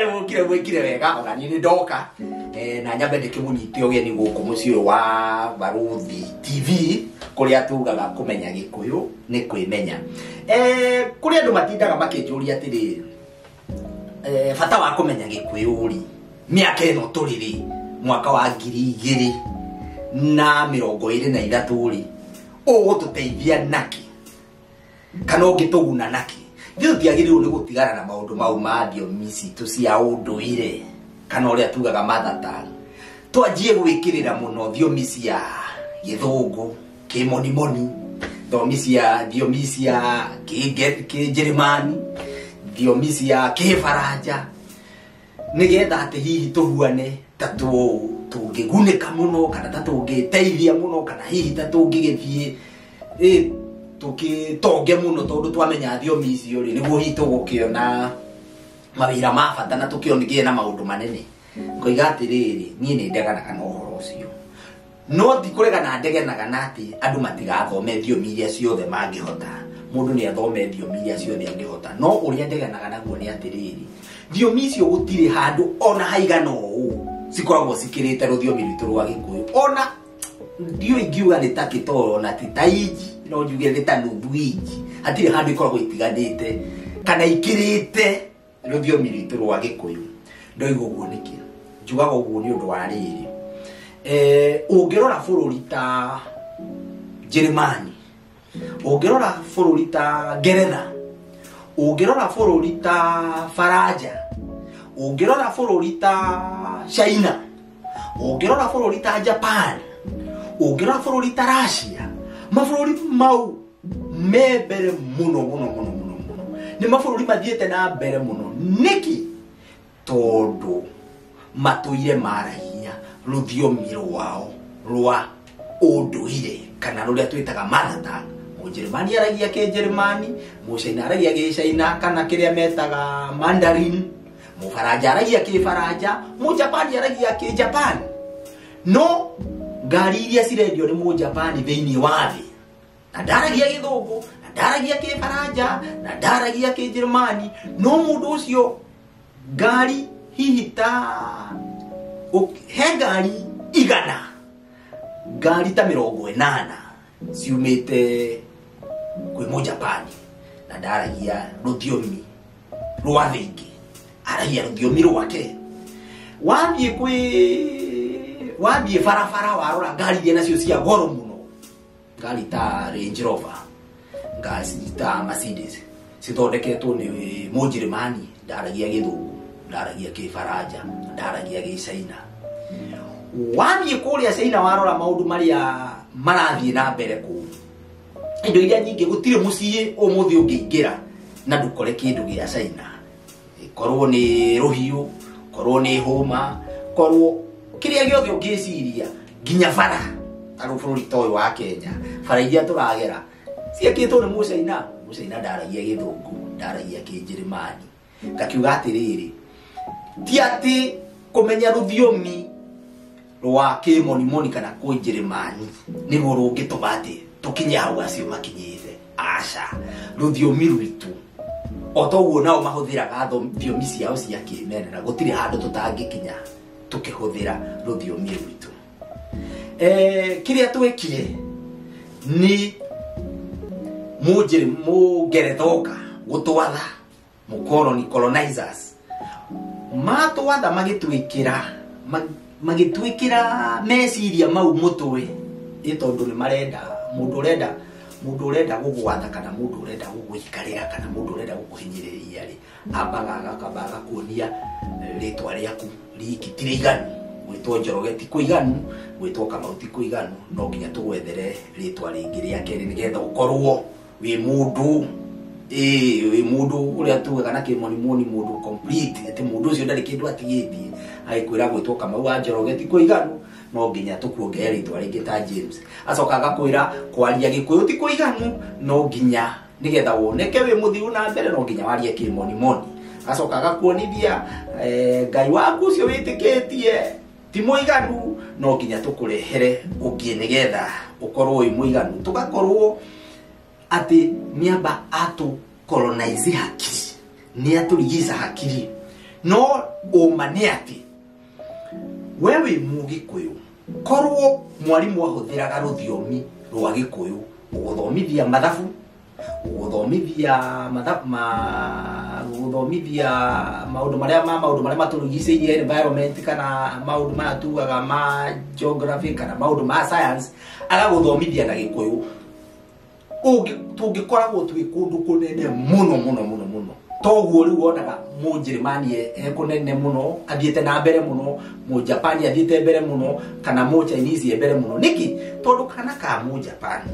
Mũkire mwĩkire wega ona niĩ nĩ ndoka na nyambe ndĩkĩmũnyite ũgeni gũkũ mũciĩ ũyũ wa Barũthi TV kũrĩa tugaga kũmenya Gĩkũyũ nĩ kwĩmenya. Kũrĩ andũ matindaga makĩnjũria atĩrĩrĩ, bata wa kũmenya Gĩkũyũ rĩ, mĩaka ĩno tũrĩ rĩ, mwaka wa 2023 rĩ, ũgũtũteithia nakĩ kana ũngĩtũguna nakĩ? Ithuĩ tũtiagĩrĩirwo nĩ gũtigana na maũndũ mau ma thiomi citũ cia ũndũire kana ũrĩa tugaga mother tongue. Twanjie gwĩkĩrĩra mũno thiomi cia Gĩthũngũ, kĩmonimoni, thiomi cia Kĩnjĩrĩmani, thiomi cia Kĩbaranja, nĩgetha atĩ hihi tũhuane ta tũngĩgunĩka mũno kana ta tũngĩteithia mũno kana hihi ta tũngĩgĩthiĩ tũkĩtonge mũno tondũ twamenya thiomi icio rĩ, nĩguo hihi tũgũkĩona mawĩra ma bata na tũkĩongie na maũndũ manene. Ngoiga atĩrĩrĩ, niĩ nĩ ndeganaga na ũhoro ũcio, no ti kũregana ndegenaga na atĩ andũ matigathome thiomi iria ciothe mangĩhota. Mũndũ nĩ athome thiomi iria ciothe angĩhota, no ũrĩa ndeganaga naguo nĩ atĩrĩrĩ, thiomi icio gũtirĩ handũ ona haigana ũũ cikoragwo cikĩrĩte rũthiomi rwitũ rwa Gĩkũyũ. Ona ndiũĩ ingiuga nĩ ta kĩtoro na ti ta inji, no njuge nĩ ta nuthu inji, hatirĩ handũ ikoragwo itiganĩte kana ikĩrĩte rũthiomi rwitũ rwa Gĩkũyũ. Ndoiga ũguo nĩkĩ? Njugaga ũguo nĩ ũndũ wa rĩrĩ, ũngĩrora bũrũri ta Njĩrĩmani, ũngĩrora bũrũri ta Ngeretha, ũngĩrora bũrũri ta Faranja, ũngĩrora bũrũri ta China, ũngĩrora bũrũri ta Japan, ũngĩrora bũrũri ta Russia, mabũrũri mau me mbere mũno mũno mũno mũno mũno. Nĩ mabũrũri mathiĩte na mbere mũno. Nĩkĩ? Tondũ matũire maragia rũthiomi rwao rwa ũndũire kana rũrĩa twĩtaga mother tongue. Mũnjĩrĩmani aragia Kĩnjĩrĩmani, Mũcaina aragia Gĩcaina kana kĩrĩa metaga Mandarin, Mũbaranja aragia Kĩbaranja, Mũjapani aragia Kĩjapani. No ngari iria cirendio nĩ Mũjapani thĩinĩ wa thĩ, na ndaragia Gĩthũngũ, na ndaragia Kĩbaranja, na ndaragia Kĩnjĩrĩmani, no mũndũ ũcio ngari hihi ta he ngari 100, ngari ta 80 ciumĩte kwĩ Mũjapani, na ndaragia rũthiomi rwa thĩ ingĩ, aragia rũthiomi rwake. Wathiĩ barabara warora ngari iria nacio cia goro mũno, ngari ta Range Rover, ngari ta Mercedes, cithondeketwo nĩ Mũnjĩrĩmani, ndaragia Gĩthũngũ, ndaragia Kĩbaranja, ndaragia Gĩcaina. Wathiĩ kũrĩa China warora maũndũ marĩa marathiĩ na mbere kũu, indo iria nyingĩ gũtirĩ mũciĩ ũmũthĩ ũngĩingĩra na ndũkore kĩndũ gĩa China, korwo nĩ rũhiũ, korwo nĩ hũma, korwo kĩrĩa gĩothe ũngĩciria, nginya bara. Ta rĩu bũrũri ta ũyũ wa Kenya, bara iria tũragera ciakĩtwo nĩ Mũcaina. Mũcaina ndaragia Gĩthũngũ, ndaragia Kĩnjĩrĩmani. Ngakiuga atĩrĩrĩ, ti atĩ kũmenya rũthiomi rwa kĩmonimoni kana kĩnjĩrĩmani nĩguo rũngĩtũma atĩ tũkinye hau acio makinyĩte. Aca, rũthiomi rwitũ o toguo nao mahũthĩraga thiomi ciao cia kĩmerera, gũtirĩ handũ tũtangĩkinya tũkĩhũthĩra rũthiomi rwitũ. Kĩrĩa twekire nĩ Mũngeretha oka gũtwatha, mũkoroni colonizers matwatha, magĩtwĩkĩra meciria mau mũtwe, ĩ tondũ nĩ marenda mũndũ ũrenda gũgwatha kana mũndũ ũrenda gũgũikarĩra kana mũndũ ũrenda gũkũhinyĩrĩria rĩ, ambaga agakamba agakuonia rĩtwa rĩaku riki ti rĩiganu, gwĩtwo Njoroge ti kũiganu, gwĩtwo Kamau ti kũiganu, no nginya tũgwethere rĩtwa rĩngĩ rĩa kerĩ nĩgetha ũkorwo wĩ mũndũ, wĩ mũndũ ũrĩa tugaga na kĩmonimoni mũndũ complete, atĩ mũndũ ũcio ndarĩ kĩndũ atigĩtie. Agĩkwĩra gwĩtwo Kamau wa Njoroge ti kũiganu, no nginya tũkuongerere rĩtwa rĩngĩ ta James. Acoka agakwĩra kwaria Gĩkũyũ ti kũiganu, no nginya nĩgetha woneke wĩ mũthiu na mbere no nginya warie kĩmonimoni. Acoka agakuonithia Ngai waku ũcio wĩtĩkĩtie ti mũiganu, no nginya tũkũrehere ũngĩ nĩgetha ũkorwo wĩ mũiganu. Tũgakorwo atĩ nĩamba atũ colonize hakiri, nĩ atũrigica hakiri. No ũma nĩ atĩ we wĩ Mũgĩkũyũ, korwo mwarimu ahũthĩraga rũthiomi rwa Gĩkũyũ ũgũthomithia mathabu, ũgũthomithia ũgũthomithia maũndũ marĩa ma maũndũ marĩa matũrigicĩirie environment, kana maũndũ maya tugaga ma geography, kana maũndũ ma science, agagũthomithia na Gĩkũyũ, tũngĩkoragwo twĩ kũndũ kũnene mũno mũno mũno mũno. Toguo rĩu wonaga Mũnjĩrĩmani e kũnene mũno, athiĩte na mbere mũno, Mũjapani athiĩte mbere mũno, kana Mũchinese e mbere mũno. Nĩkĩ? Tondũ kana ka Mũjapani,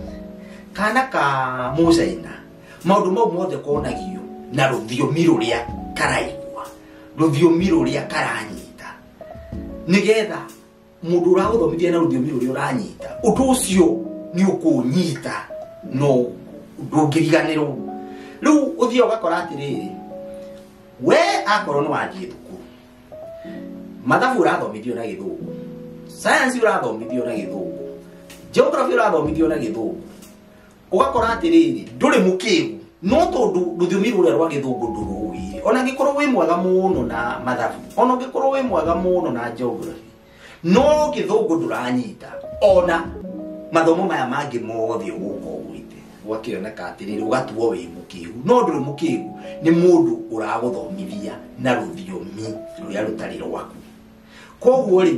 kana ka Mũchaina, maũndũ mau mothe konagio na rũthiomi rũrĩa karaigua, rũthiomi rũrĩa karanyita, nĩgetha mũndũ ũragũthomithia na rũthiomi rũrĩa ũranyita, ũndũ ũcio nĩ ũkũnyita no ndũngĩriganĩrwo. Rĩu ũthiĩ ũgakora atĩrĩrĩ, we akorwo nĩ wathiĩ thukuru, mathabu ũrathomithio na Gĩthũngũ, science ũrathomithio na Gĩthũngũ, geography ũrathomithio na Gĩthũngũ, ũgakora atĩrĩrĩ ndũrĩ mũkĩgu, no tondũ rũthiomi rũrĩa rwa Gĩthũngũ ndũrũĩ, ona angĩkorwo wĩ mwega mũno na mathabu, ona ũngĩkorwo wĩ mwega mũno na geography, no Gĩthũngũ ndũranyita, ona mathomo maya mangĩ mothe ũgũka ũgwĩte, gwakĩoneka atĩrĩrĩ ũgatuo wĩ mũkĩgu, no ndũrĩ mũkĩgu, nĩ mũndũ ũragũthomithia na rũthiomi rũrĩa rũtarĩ rwaku. Koguo rĩ,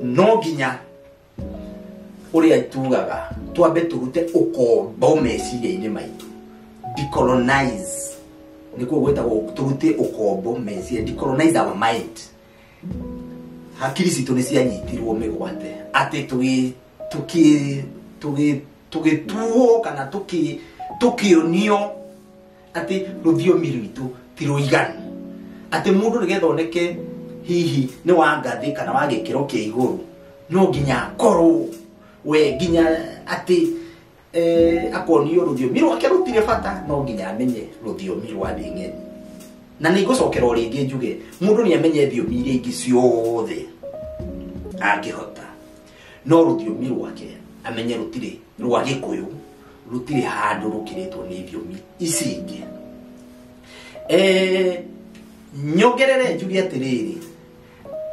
no nginya ũrĩa tugaga twambe tũrute ũkombo meciria-inĩ maitũ, decolonize, nĩkuo gwĩtagwo tũrute ũkombo meciria, decolonize our mind. Hakiri citũ nĩ cianyitirwo mĩgwate atĩ tũgĩtuo kana tũkĩonio atĩ rũthiomi rwitũ ti rũiganu, atĩ mũndũ nĩgetha oneke hihi nĩ wa ngathĩ kana wa gĩkĩro kĩa igũrũ, no nginya akorwo we nginya atĩ akonio rũthiomi rwake rũtirĩ bata, no nginya amenye rũthiomi rwa thĩ ng'eni. Na nĩ ngũcokera o rĩngĩ njuge mũndũ nĩ amenye thiomi iria ingĩ ciothe angĩhota, no rũthiomi rwake amenye rũtirĩ rwa Gĩkũyũ, rũtirĩ handũ rũkĩrĩtwo nĩ thiomi ici ingĩ. Nyongerere njuge atĩrĩrĩ,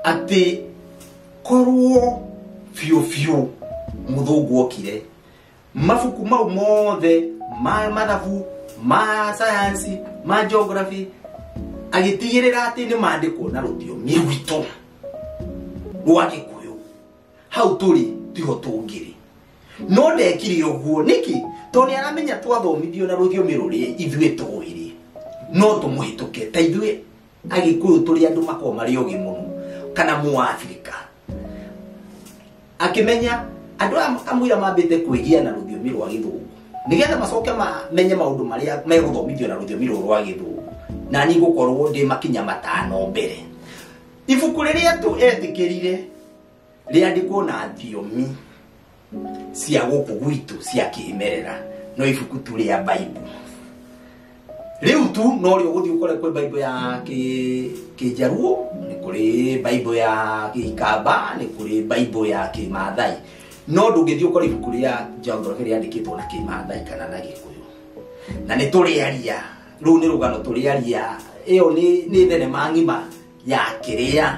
atĩ korwo biũ biũ mũthũngũ okire, mabuku mau mothe ma mathabu, ma science, ma geography, agĩtigĩrĩra atĩ nĩ mandĩkwo na rũthiomi rwitũ rwa Gĩkũyũ, hau tũrĩ tiho tũngĩrĩ. No ndekire ũguo nĩkĩ? Tondũ nĩ aramenya twathomithio na rũthiomi rũrĩa ithuĩ tũĩ, no tũmũhĩtũke. Ta ithuĩ Agĩkũyũ tũrĩ andũ makoragwo marĩ ogĩ mũno, kana Mũafrika, akĩmenya andũ aya kamũira mambĩte kwĩgia na rũthiomi rwa Gĩthũngũ, nĩgetha macoke mamenye maũndũ marĩa megũthomithio na rũthiomi rũrũ rwa Gĩthũngũ, na niĩ ngũkorwo ndĩ makinya matano mbere. Ibuku rĩrĩa tu etĩkĩrire rĩandĩkwo na thiomi cia gũkũ gwitũ cia kĩmerera, no ibuku tu rĩa Bible. Rĩu tu no rĩo ũgũthiĩ ũkore kwĩ Bible ya Kĩnjaruo, nĩ kũrĩ Bible ya Gĩikamba, nĩ kũrĩ Bible ya Kĩmathai, no ndũngĩthiĩ ũkore ibuku rĩa geography rĩandĩkĩtwo na Kĩmathai kana na Gĩkũyũ. Na nĩ tũrĩaria, rũu nĩ rũgano tũrĩaria, ĩyo nĩ thenema ng'ima ya kĩrĩa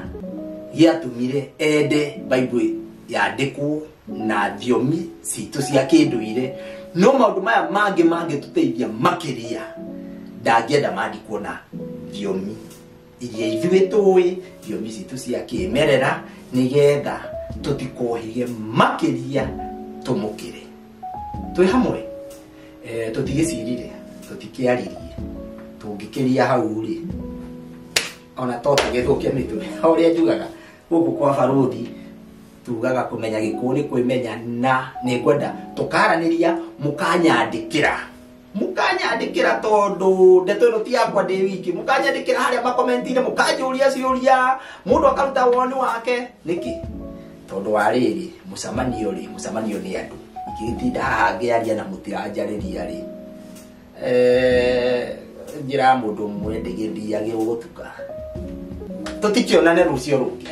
gĩatũmire ende Bible yandĩkwo na thiomi citũ cia kĩndũire, no maũndũ maya mangĩ mangĩtũteithia makĩria ndangĩenda mandĩkwo na thiomi iria ithuĩ tũĩ, thiomi citũ cia kĩmerera, nĩgetha tũtikohĩge makĩria tũmũkĩre. Twĩ hamwe, tũtigĩcirire, tũtikĩaririe, tũngĩkĩria hau rĩ, ona to tũgĩthũkie mĩtwe. O ũrĩa njugaga gũkũ kwa barũthi, tugaga kũmenya Gĩkũyũ nĩ kwĩmenya, na nĩ ngwenda tũkaranĩria, mũkanyandĩkĩra tondũ ndeto ĩno ti yakwa ndĩ wiki, mũkanyandĩkĩra harĩa makomentinĩ, mũkanjũria ciũria, mũndũ akaruta woni wake. Nĩkĩ? Tondũ wa rĩrĩ, mũcemanio rĩ, mũcemanio nĩ andũ, ingĩgĩtinda haha ngĩaria na mũtiranjarĩria rĩ, njĩra ya mũndũ ũmwe ndĩgĩthiagĩrwo gũtuka. Tũtikĩonane rũciũ rũngĩ.